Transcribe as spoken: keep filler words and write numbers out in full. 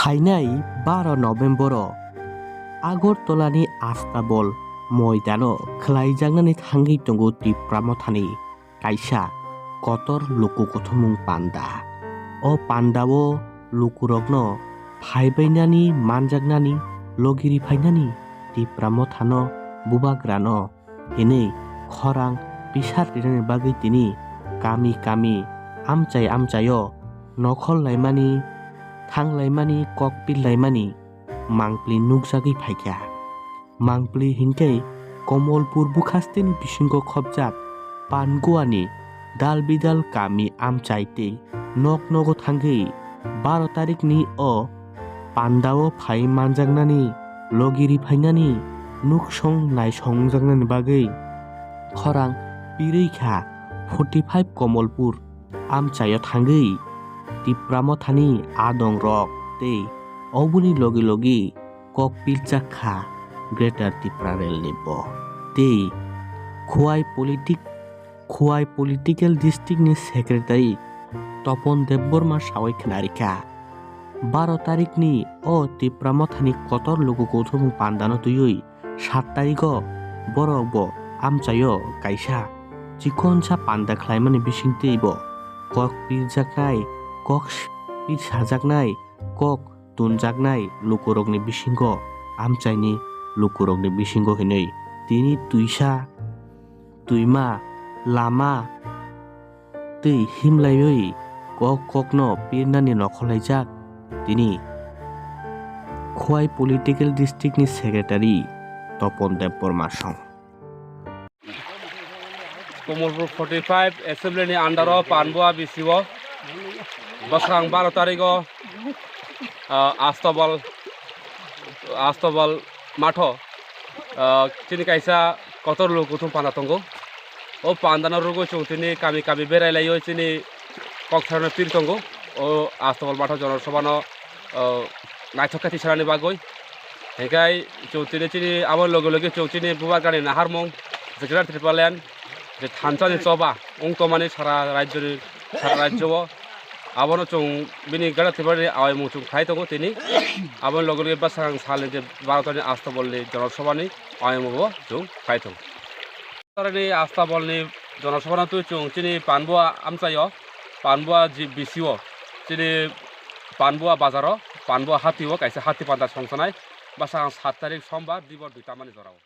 Phainai baro November-o Agartala-ni Astabol moidano khlaijaknani thangwi tongo Tipra Mothani kaisa kotor luku kuthumung panda. O pandao lukurokno phaibainani, manjaknani, logi riphainani Tipra Mothano bubagrano hinwi khorang pisar rinani bagwi tini kami kami amchai amchaio nokhol laimani, thang laimani, kok pil laimani mangpli nukjagwi phaikha. Mangpli hinkhe Komolpur bukhasteni bisingo khopjak Panguani dal bidal kami amchai tei nok nogo thangwi baro tarikni o pandao phai manjaknani, logi riphainani, nuksong naisongjaknani bagwi khorang pirwi kha forty five Komolpur amchaio thangwi Tipra Mothani adongrok tei oboni logi logi kok piljak kha Greater Tipra Rail ni bo tei Khowai politic Khowai political district ni secretary Topon Debbarma sawi khwnarikha. Baro tarikni o Tipra Mothani kotor luku kuthumung pandano twiwi sat tarigo borok bo amchaio kaisa chikonsa panda khlaimani bisingtwi bo kok pirjaknai, kok pir sajaknai, kok tunjaknai lukurokni bisingo amchaini lukurokni bisingo hinwi tini twisa twima lama twi himlaiwi kok kokno pirnani nokhorlaijak tini Khowai political district ni secretary Topon Debbarma song. Komolpur forty five assembly ni under o Panbua B C o bwswrang baro tarigo, ah, Astobal, Astobal matho, ah, chini kaisa kotor luku kuthum panda tongo. O pandano rwgwi chwng tini kami kami berai laiwi chini kok sarano pir tongo. O Astobal matho jonosabhano, ah, naithok khe tisarani bagwi. Hinkhe chwng tini chini abo loge loge chwng chini bubagrani naharmung je Greater Tipraland je thansa ni choba wng tongmani sara rajyoni, sara rajyo o. Abono chwng bini Greater Tipraland ni awaimung chwng khlai tongo tini. Aboni loge loge bwswrang salni je Bharatni Astobal ni jonosabhani awaimung bo chwng khlai tongo. Bharatni Astobal ni jonosabhano twi chwng chini Panbua amchaio, Panbua ji-, B C o, chini Panbua bazaro, Panbua hati o kaisa hati panda songsanai, bwswrang sat tarik sombar dibor dui tamani jorao.